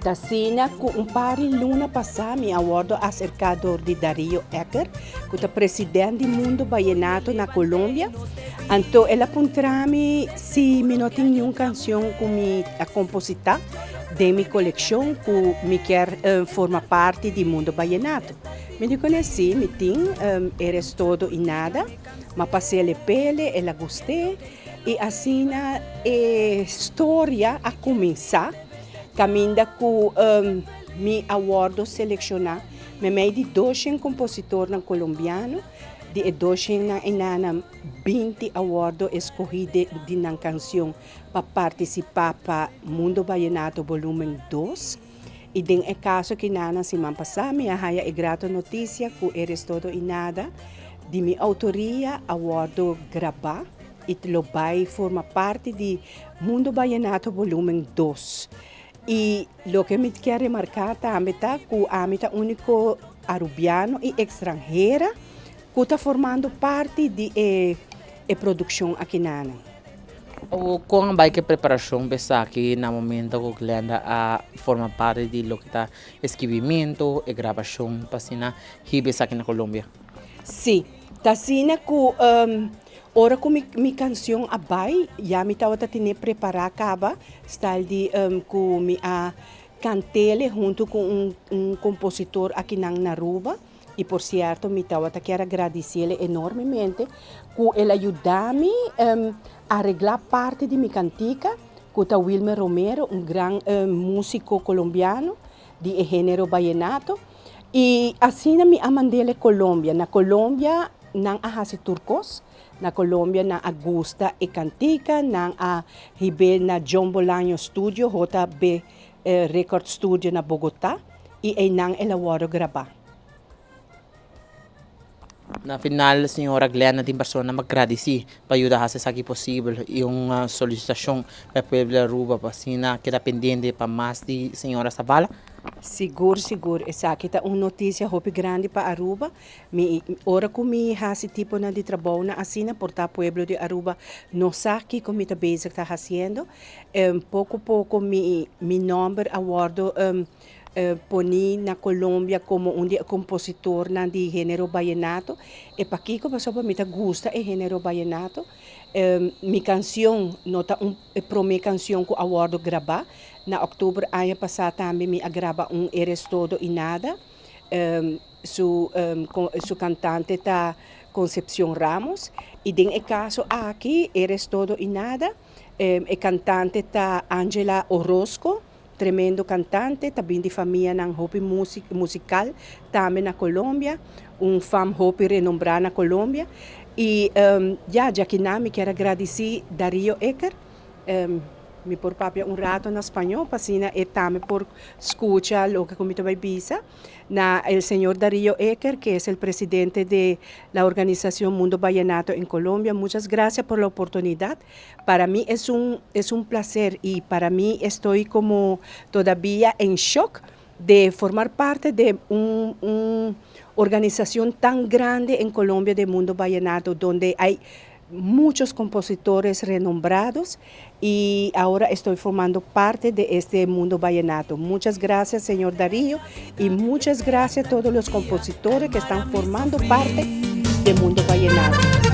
Ta asina cu un par di luna pasa mi a wordo acerca door di Darío Ecker, cu ta president di Mundo Vallenato na Colombia. Anto el a puntra mi si mi no tin niun cancion cu mi a composita den mi coleccion cu mi kier forma parti di Mundo Vallenato. Mi di cune si, mi tin, Eres Todo y Nada. M'a pas'el e pele, el a gust'é y asina e storia a cuminsa caminda cu mi a wordo selecciona memey di doshen compositornan colombiano, di e doshennan enanan 20 a wordo escogi di nan cancion pa participa pa Mundo Vallenato Volumen 2. Y den e caso ki nana siman pasa mi a haya e grato noticia cu Eres Todo y Nada di mi autoria a wordo graba y lo bay forma parti di Mundo Vallenato Volumen 2. Y loke mi kier remarca tambe ta cu ami ta unico Arubiano y extranhera cu ta formando parti di e e produccion aki nana. Awor con a bay cu e preparacion pa esaki na momento cu Glenda a forma parti di loke ta e skibimento, e grabacion pa asina hiba esaki na Colombia? Si, ta asina cu ora cu mi cancion a bay ya mi tabata tene prepara caba style di cu mi a cantele hunto cu un compositor akinan na Aruba. Y por cierto mi tawata kier a gradiciele enormemente cu el a yuda mi aregla parti di mi cantica cu ta Wilmer Romero, un gran musico colombiano di e genero vallenato. Y asina mi a mandele Colombia. Na Colombia nan a haci tur cos. Na Colombia nan a gusta e cantica, nan a hibe na John Bolaño Studio, JB Record Studio na Bogotá y eynan el a wordo grabá. Na final señora Glenda tin persona pa gradici pa yuda haci esaki posibel y un solicitacion pa e pueblo di Aruba pa asina keda pendiente pa mas di señora Zavala. Sigur sigur esaki ta un noticia hopi grandi pa Aruba. Mi ora cu mi haci tiponan di trabounan asina por ta pueblo di Aruba no sa kico mi ta bezig ta haciendo. Poco poco mi mi nomber a wordo poni na Colombia como un di e compositornan di genero vallenato. E pakico? Pasobra mi ta gusta e genero vallenato. Mi cancion no ta un e prome cancion cu a wordo graba. Na october aña pasa tambe mi a graba un Eres Todo y Nada. Su su cantante ta Concepcion Ramos y den e caso aki Eres Todo y Nada E cantante ta Angela Orozco, tremendo cantante, ta bin di famianan hopi musical tambe na Colombia, un fam hopi renombra na Colombia. Y ya, djakinan mi kier a gradici Darío Ecker, mi por papia un rato na spañó pa asina e tambe por scucha loke cu mi ta bay bisa. Na el señor Darío Ecker, que es el presidente de la organización Mundo Vallenato en Colombia, muchas gracias por la oportunidad. Para mí es un, es un placer y para mí estoy como todavía en shock de formar parte de un, un organización tan grande en Colombia de Mundo Vallenato, donde hay muchos compositores renombrados y ahora estoy formando parte de este Mundo Vallenato. Muchas gracias, señor Darío, y muchas gracias a todos los compositores que están formando parte de Mundo Vallenato.